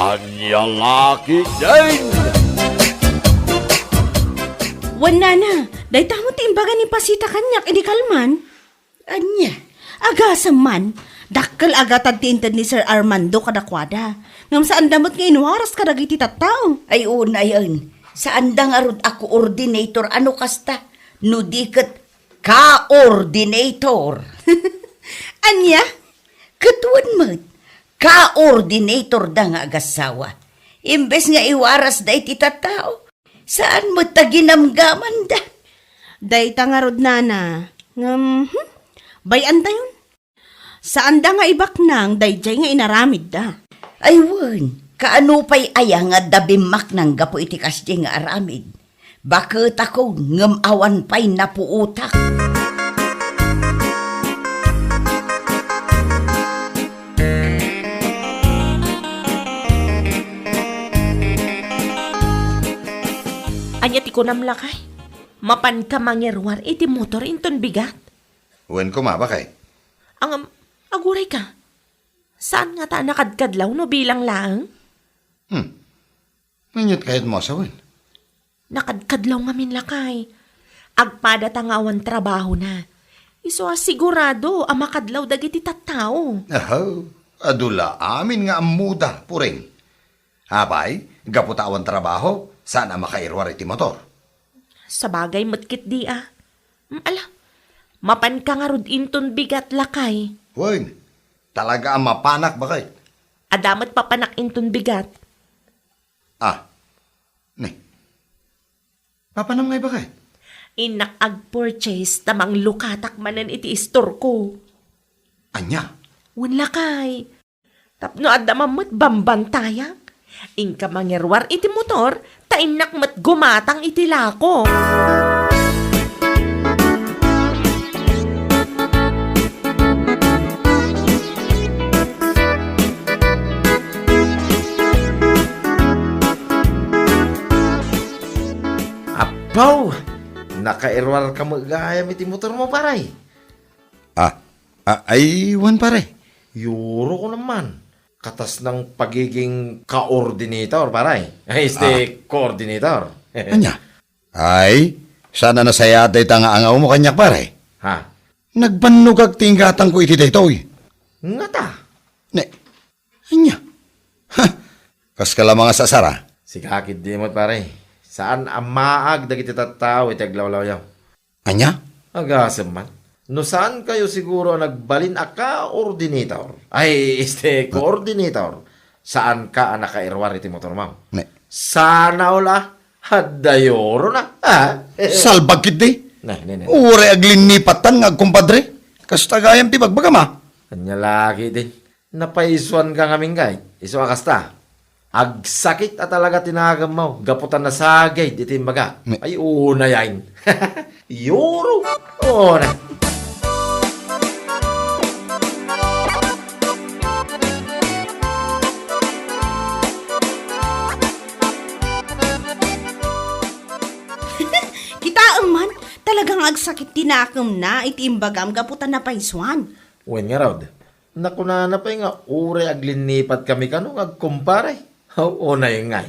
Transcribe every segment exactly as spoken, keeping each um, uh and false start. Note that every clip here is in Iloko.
Ania la ketdin? Wen, nana, dayta met ti imbaga ni Pasita kaniak idi kalman. Ania? Agasem man, dakkel a gatad ti inted ni Sir Armando kadakuada. Ngem saanda met nga inwaras kadagiti tattao. Ay, unayen, saanda ngarud a coordinator a no kasta, no di ket coordinator. Ania? Ket wen met, coordinator da nga agassawa. Imbes nga iwarasda iti tattao, saan met ta ginamgamanda. Dayta ngarud, nana. Ngem, hmm, bay-antayon. Saanda nga ibaknang daydiay nga inaramidda. Ay wen, kaano pay aya nga adda bimmaknang gapu iti kasdiay nga aramid? Baketako ngem awan pay napuotak. Ania ti kunam, lakay? Mapanka mangiruar iti motor inton bigat? Wen koma, bakay. Ngem, agurayka. Saan ngata a nakadkadlaw no bilang laeng? Hmm. Ngem ket kayatmo a sawen? Nakadkadlaw ngamin, lakay. Agpadata nga awan trabahona. Isu a sigurado a makadlaw dagiti tattao. Aha, adu la amin nga ammoda, Puring. Apay, gapu ta awan trabaho, saan a makairuar iti motor? Sabagay met ketdi a. Mm, ala, mapanka ngarud inton bigat, lakay. Wen, talaga a mapanak, bakay. Adda met papanak inton bigat. Ah, ne. Papanam ngay, bakay? Innak agpurchase ta manglukatak manen iti istorko. Ania? Wen, lakay. Tapno adda man met bambantayak, inka mangiruar iti motor, ta innak met gumatang iti lako. Apo! Nakairuarka met gayam iti motormo, pare. Ah, ah, ay, wen, pare. Yuro ko naman. Katas nang pagiging coordinator, pare. Ay, este, Ah. coordinator. Ania? Ay, saan a nasayaat dayta nga angawmo kaniak, pare? Ha? Nagbannogak ti inggatangko iti daytoy. Ngata? Ne, ania? Ha? Kaska la mangasasara? Sika ketdi met, pare. Saan a maag dagiti tattao iti aglawlawyaw. Ania? Agasem man. No saankayo siguro a nagbalin a coordinator, ay, este, coordinator, saanka a nakairuar iti motormo. Ne. Sana all a, adda yurona. Ah. Salbag ketdi. Ne, ne, ne. Uray aglinnipatan nga agkumpadre. Kasta gayam ti bagbagam a. Ania la ketdin. Napaisuanka ngamin, kay? Isu a kasta. Agsakit a talaga ti nakemmo gapu ta nasagid iti imbagak. Ne- Ay, unayen. Yuro. Una. Kitaem man, talagang agsakit ti nakemna iti imbagam gapu ta napaisuan. Wen ngarud, nakunana pay nga uray aglinnipad kami kano nga agkumpare. Aw, unay ngay.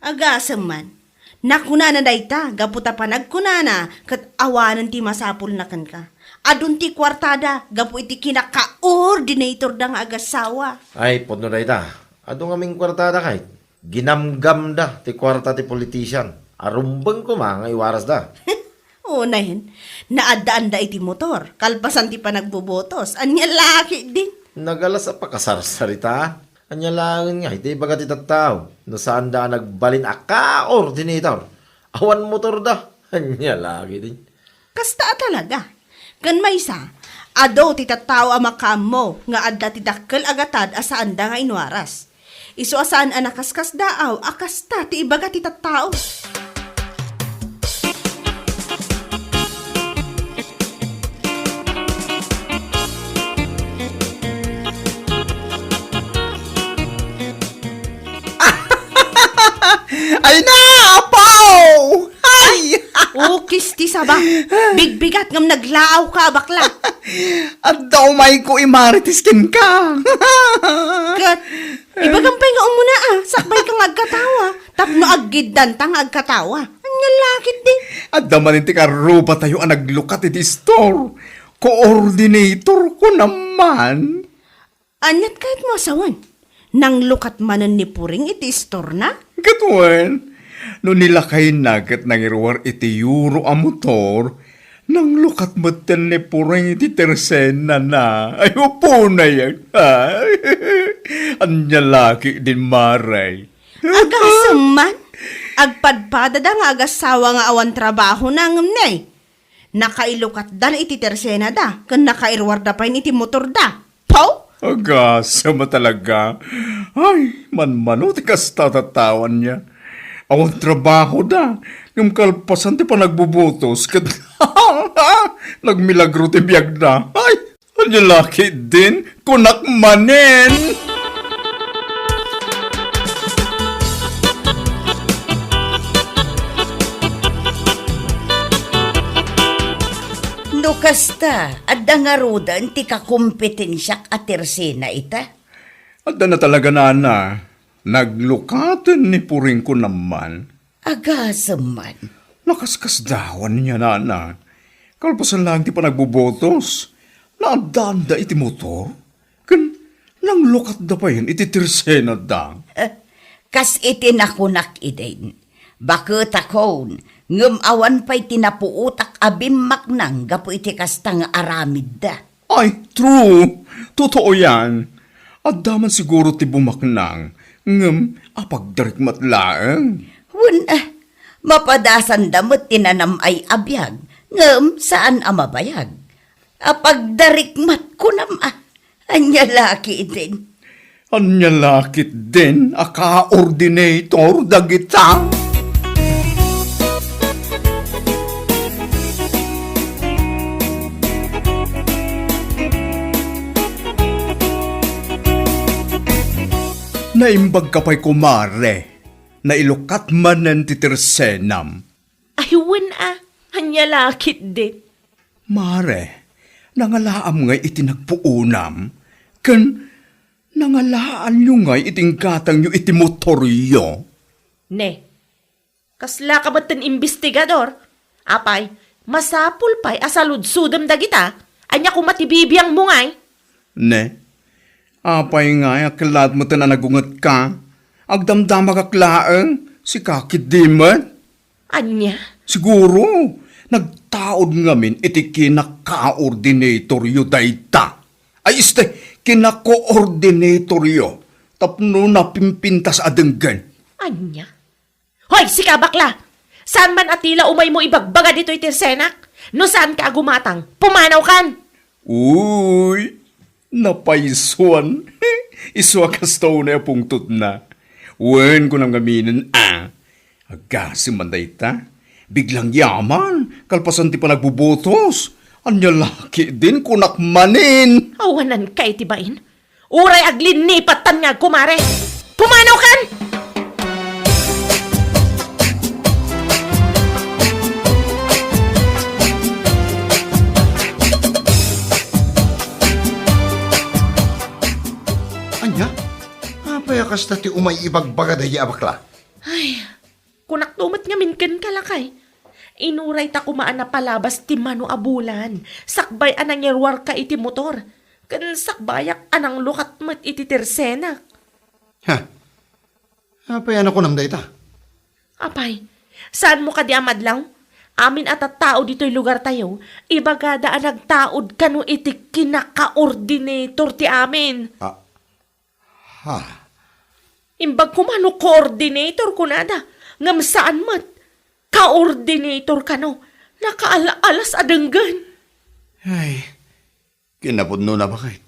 Agasem man. Nakunana dayta gapu ta panagkunana ket awanen ti masapulna kenka. Adun ti kuartada gapu iti kinaka-ordinatorda nga agassawa. Ay, pudno dayta. Adu ngamin kuartada kay. Ginamgamda ti kuarta ti politician. Arumbeng koma nga iwarasda. Unayen, naaddaanda iti motor, kalpasan ti panagbobotos. Ania la ketdin? Nagalas a pakasarsaritaan. Ania laengen nga iti ibaga ti tattao, no saanda a nagbalin a coordinator? Awan motorda. Ania la ketdin? Kasta a talaga. Ken maysa, adu ti tattao a makaammo nga adda ti dakkel a gatad a saanda nga inwaras. Isu a saan a nakaskasdaaw a kasta ti ibaga ti tattao. Ay na, Apo! Ay! Ukis ti saba. Bigbigat ngem naglaaw ka, bakla. Adda umayko i Marites kenka. Ket Ibagam pay nga umuna, a, sakbay ka nga agkatawa. Tapno aggiddanta nga agkatawa. Ania la ketdi? Adda manen ti karrubatayo a naglukat iti istor. Coordinator ko naman. Aniat kayatmo a sawen? Nanglukat manen ni Puring iti istorna? Ket wen, no ni lakayna ket nangiruar iti euro a motor, nanglukat metten ni Puring iti tersenana. Ay, uponay, ay. Ania la ketdin, Mare? Agasem man, agpadpadada nga agasawa nga awan trabahona ngem ne, nakailukatdan iti tersenada ken nakairuarda pay iti motorda. Pau! Agasem a talaga. Ay, manmano ti kasta a tattaona. Awan trabahoda, ngem kalpasan ti panagbubutos ket nagmilagro ti biagda. Ay, ania la ketdin, kunak manen. No kasta, adda ngaruden ti kakompetensiak a tersena ita? Adda na talaga, nana. Naglukaten ni Puring ko naman. Agasem man. Nakaskasdawan nia, nana. Kalpasan laeng ti panagbubutos, naaddaanda iti motor, ken nanglukatda payen iti tersenada. Eh, kas iti nakunak idin, baketakon, ngem awan pay ti napuotak a bimmaknang gapu iti kasta nga aramidda. Ay, true. Totoo yan. Adda man siguro ti bumaknang, ngem apagdarik met laeng. Wen, ah, mapadasanda met ti nanam-ay a biag, ngem saan a mabayag. Apagdarik met kunam, ah. Ania la ketdin? Ania la ketdin a coordinator dagita? Naimbag ka pay, kumare. Nailukat manen ti tersenam. Ay, wen a, ania la ketdin? Mare, nangalaam ngay iti nagpuonam, ken nangalaanyo ngay iti inggatangyo iti motoryo. Ne, kasla ka met ti imbestigador? Apay, masapul pay a saludsodem dagita? Ania koma ti bibiangmo ngay? Ne, apay ngay a kellaat met a nagungetka? Agdamdamagak laeng, sika ketdi met. Ania? Siguro, nagtaud ngamin iti kinaka-coordinatoryo dayta. Ay, este, kina-coordinatoryo tapno napimpintas a denggen. Ania? Hoy, sika, bakla! Saan man a tila umaymo ibagbaga ditoy tersenak? No saanka a gumatang, pumanawkan! Uy, napaysuan. Isu a kasta unay a pungtotna. Wen, kunam ngaminen a, agasem man dayta. Biglang yaman, kalpasan ti panagbubutos. Ania la ketdin, kunak manen. Awanan kay ti bain. Uray aglinnipattan nga agkumare. Pumanawkan! Ania? Apay a kasta ti umay ibagbaga daydi a bakla? Ay, kunakto met ngamin kenka, lakay. Inurayta koma a napalabas ti mano a bulan, sakbay a nangiruarka iti motor, ken sakbayak a nanglukat met iti tersenak. Ha? Apay a nakunam dayta? Apay, saanmo kadi a madlaw? Amin a tattao ditoy lugartayo, ibagada a nagtaud kano iti kinaka-coordinator ti amin. Ah, ha? Imbag koma no coordinator kunada, ngem saan met. Coordinator kano, nakaal-alas a denggen. Ay, kinapudnona, baket.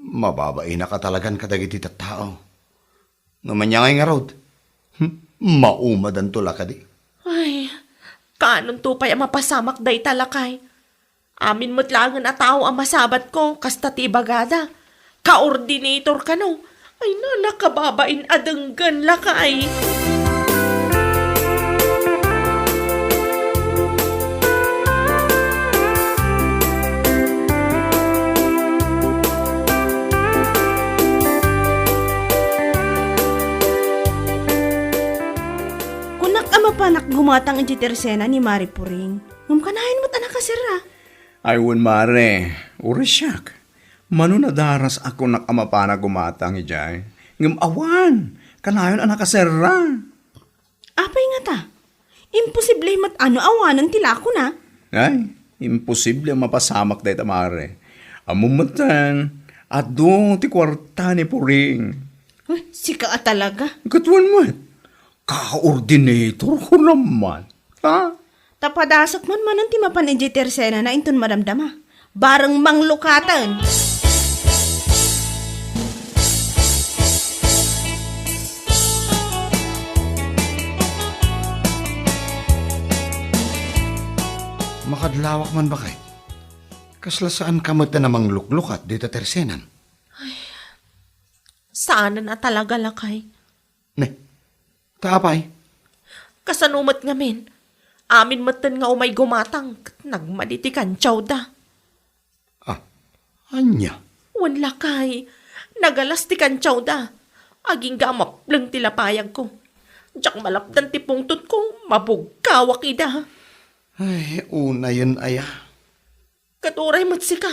Mababainak a talagan kadagiti tattao. Ngem ania ngay ngarud? Hmm, maumadanto la kadi? Ay, kaanonto pay a mapasamak dayta, lakay. Amin met laengen a tao a masabatko, kasta ti ibagada. Coordinator kano. Ay, na, nakababain a denggen, lakay. Nak gumatang iti tersena ni Mari Puring. Ngem kanayon met a nakaserra. Ay wen, Mare, uray siak. Mano nadaras a kunak a mapanak gumatang idiay. Ngem awan, kanayon a nakaserra. Apay ngata? Imposible met a no awanen ti lakona. Ay, imposible a mapasamak dayta, Mare. Ammom metten, adu ti kuarta ni Puring. Uy, sika a talaga. Ket wen met, ka-coordinator ko naman. Ha? Ta padasek man manen ti mapan idiay tersenana inton madamdama. Bareng manglukaten. Makadlawak man, baket. Kasla saan ka met a mangluklukat dita tersenan? Saanen a talaga, lakay. Ne, ta apay? Kasano met ngamin? Amin metten nga umay gumatang ket nagmadi ti kantiawda. Ah, ania? Wen, lakay, nagalas ti kantiawda. Agingga a mapleng ti lapayagko. Diak malapdan ti pungtotko, mabugkawak ida. Ay, unayen aya. Ket uray met sika,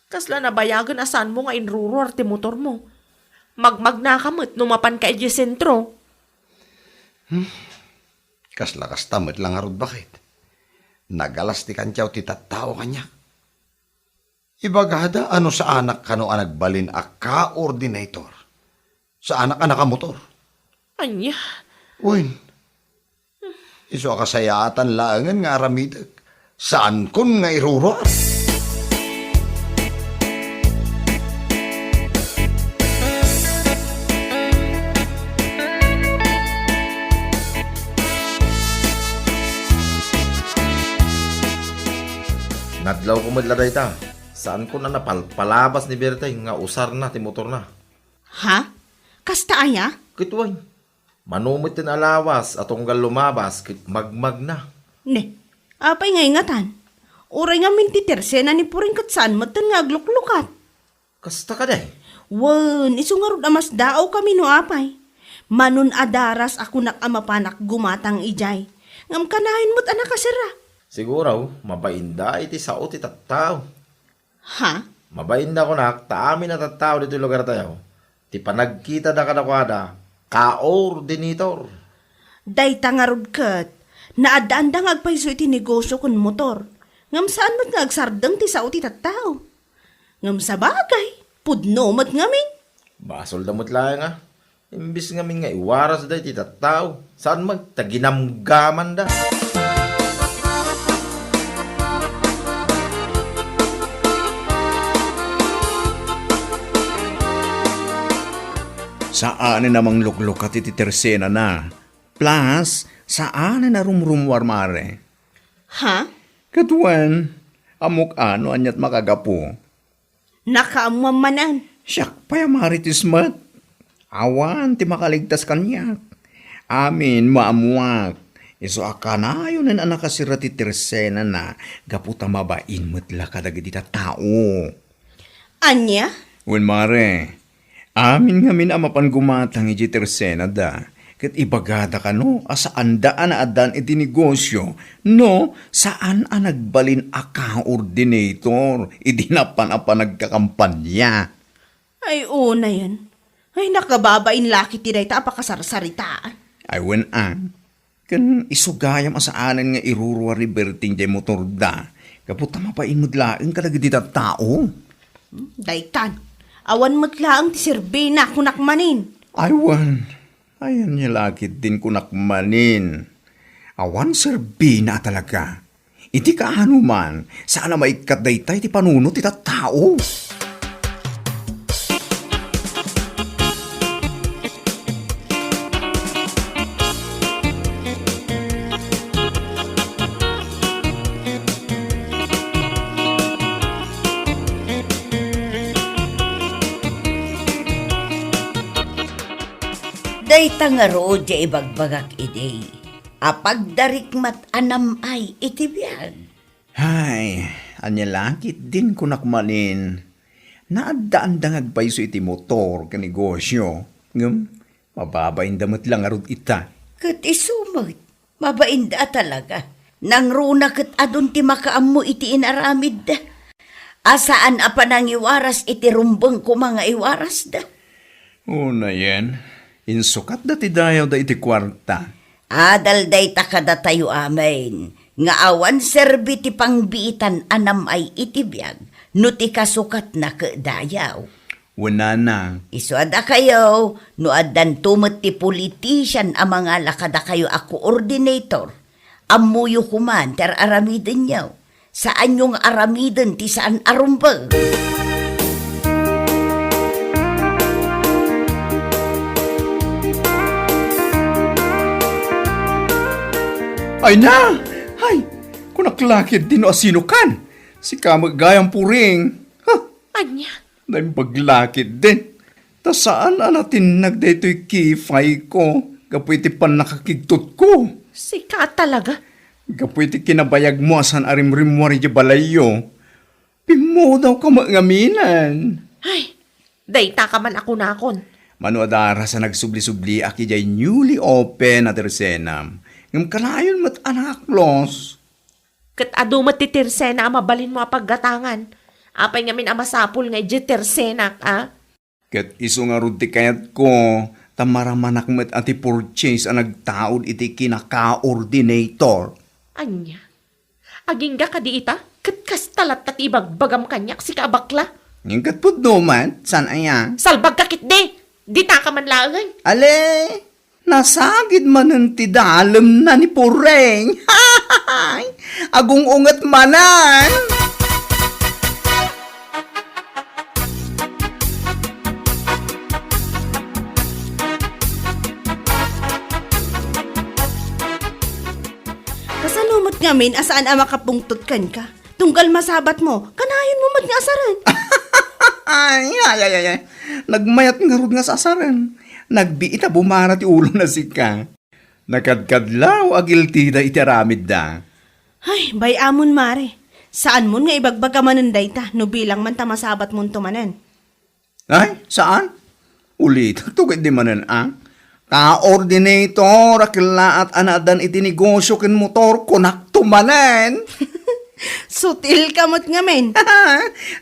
kasla nabayagen a saanmo nga inruruar ti motormo. Magmagnaka met no mapanka idiay sentro. Hmm. Kasla kasta met la ngarud, baket. Nagalas ti kantiaw ti tattao kaniak. Ibagada a no saanak kano a nagbalin a coordinator, saanak a nakamotor. Ania? Wen, isu a kasayaatan laengen nga aramidek. Saankon nga iruruar. Nadlawko met la dayta. Saankon a napalpalabas ni Berteng nga usarna ti motorna. Ha? Kasta aya? Ket wen, mano met ti alawas a tunggal lumabas ket magmagna. Ne, apay nga ingatan? Uray ngamin ti tersena ni Puring ket saan metten nga agluklukat. Kasta kadi? Wen, isu ngarud a masdaawkami no apay. Manon a daras a kunak a mapanak gumatang idiay. Ngem kanayon met a nakaserra. Siguro, mabainda iti sao ti tattao. Ha? Mabainda kunak ta amin a tattao ditoy lugartayo ti panagkitada kadakuada, coordinator. Dayta ngarud ket, naaddaanda nga agpayso iti negosio ken motor. Ngem saan met nga agsardeng ti sao ti tattao. Ngem sabagay, pudno met ngamin. Basolda met laeng a. Imbes ngamin nga iwarasda iti tattao, saan met ta ginamgamanda. Saanen a mangluklukat iti tersenana. Plus, saanen a rumrumuar, Mare. Ha? Ket wen, ammok a no aniat makagapu. Nakaammuam manen. Siak pay a Marites met. Awan ti makaligtas kaniak. Amin, maammuak. Isu a kanayonen a nakaserra ti tersenana gapu ta mabain met la kadagiti tattao. Ania? Wen, Mare, amin ngamin a mapan gumatang idiay tersenada. Ket ibagada kano a saanda a naaddaan iti negosio no saan a nagbalin a coordinator idi napan a panagkakampanya. Ay, unayen. Ay, nakababain la ketdi dayta a pakasarsaritaan. Ay, wen a. Ken isu gayam a saanen nga iruruar ni Berting diay motorda. Gapu ta mabain met laeng kadagiti tattao. Hmm, daytan. Awan met laeng ti serbina, kunak manin. Ay, wen. Ay, ania la ketdin kunak manin. Awan serbina a talaga. Iti kaano man, saan a maikkat dayta iti panunot ti tattao. Dayta ngarud ti ibagbagak idi a pagdarikmat a nam-ay iti biag. Hay, ania la ketdin kunak manin, naaddaanda nga agpayso iti motor ken negosio, ngem mababainda met la ngarud ita. Ket isu met, Mabainda a talaga. Nangruna ket adun ti makaammo iti inaramidda. A saan a panangiwaras iti rumbeng koma nga iwarasda. Unayen, insukatda ti dayawda iti kuarta. Adal dayta kadatayo amin, nga awan serbi ti pangbiitan a nam-ay iti biag no ti kasukatna ket dayaw. Wenana. Isu a dakayo, no addanto met ti politician a mangala kadakayo a coordinator, ammoyo koman ti ar-aramidenyo. Saanyo nga aramiden ti saan a rumbeng. Ay na! Ay! Kunak lakid di no asinokan. Sika met gayam puring. Huh! Ania? Naimbag lakid din. Ta saan a natinnag daytoy kifay ko gapu iti pannakakigtot ko. Sika talaga? Gapu iti kinabayag mo a saan a rimrimmuar iti balayyo. Pimmudaw ka met ngamin. Ay, dayta ka man a kunakon. Mano a daras a nagsubli-subliak idiay newly open a tersenam. Ngem kanayon met a nakaklos. Ket adu met ti tersena a mabalinmo a paggatangan. Apay ngamin a masapul nga idiay tersenak, a? Ket isu ngarud ti kayatko, ta maramanak met a ti purchase a nagtaud iti kinaka-coordinator. Ania? Agingga kadi ita? Ket kasta latta ti ibagbagam kaniak, sika a bakla? Ngem ket pudno met, saan aya? Salbagka ketdi! Dita ka man laeng! Ale, nasagid manen ti dalemna ni Pureng. Agung-unget manen! Kasano met ngamin a saan a makapungtot kenka? Tunggal masabatmo, kanayonmo met nga asaren. Ay, ay, ay, ay, ay. Nagmayat ngarud nga asaren. Nagbiit a bumara ti ulona sika. Nakadkadlaw a guilty da iti aramidda. Ay, bay-amon, Mare. Saanmon nga ibagbaga manen dayta no bilang man ta masabatmonto manen. Ay, saan? Ulitek to ket di manen a. Coordinator a kellaat a naadan iti negosyo ken motor, kunakto manen. Sutil ka met ngamin.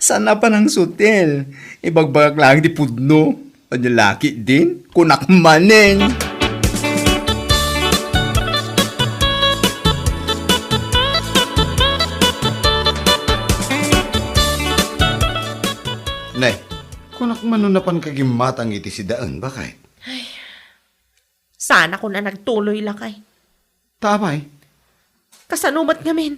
Saan a panangsutil? Ibagbagak laeng ti pudno. Ania lakit din? Kunak manen. Ne, kunak man no napan kagimmatang iti sidaen, bakay? Ay, saanakon a nagtuloy, lakay. Ta apay? Kasano met ngamin?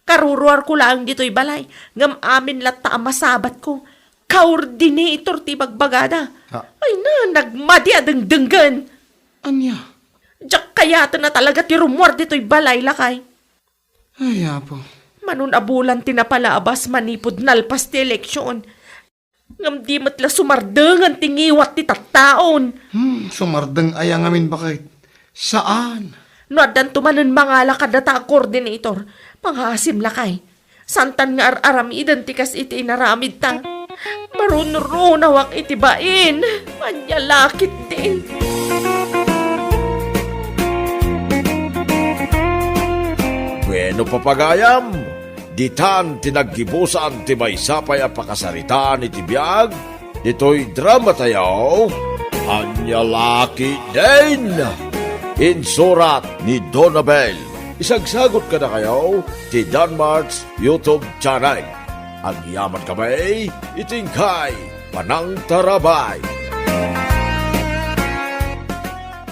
Karuruarko laeng ditoy balay, ngem amin latta a masabatko. Coordinator ti bagbagada. Ha? Ay na, nagmadi a dengdenggen. Ania? Diak kayaten a talaga ti rummuar ditoy balay, lakay. Ay, apo. Mano a bulan ti napalabas manipud nalpas ti eleksyon. Ngem di met la sumardengen ti ngiwat ti tattaon. Hmm, sumardeng aya ngamin, bakit? Saan? No addanto manen mangala kadata a coordinator, pangaasim lakay. Santan nga ar-aramiden ti kas iti inaramidta. Marunrunawak iti bain. Ania lakit din. Bueno, papagayam, ditan ti naggibusan ti maysa pay a pakasaritaan iti biag ditoy dramatayo, Ania Lakit Din! Insurat ni Donabel. Isagsagut kadakayo ti Danmart's YouTube channel. Agyaman kami iti inkay panangtarabay.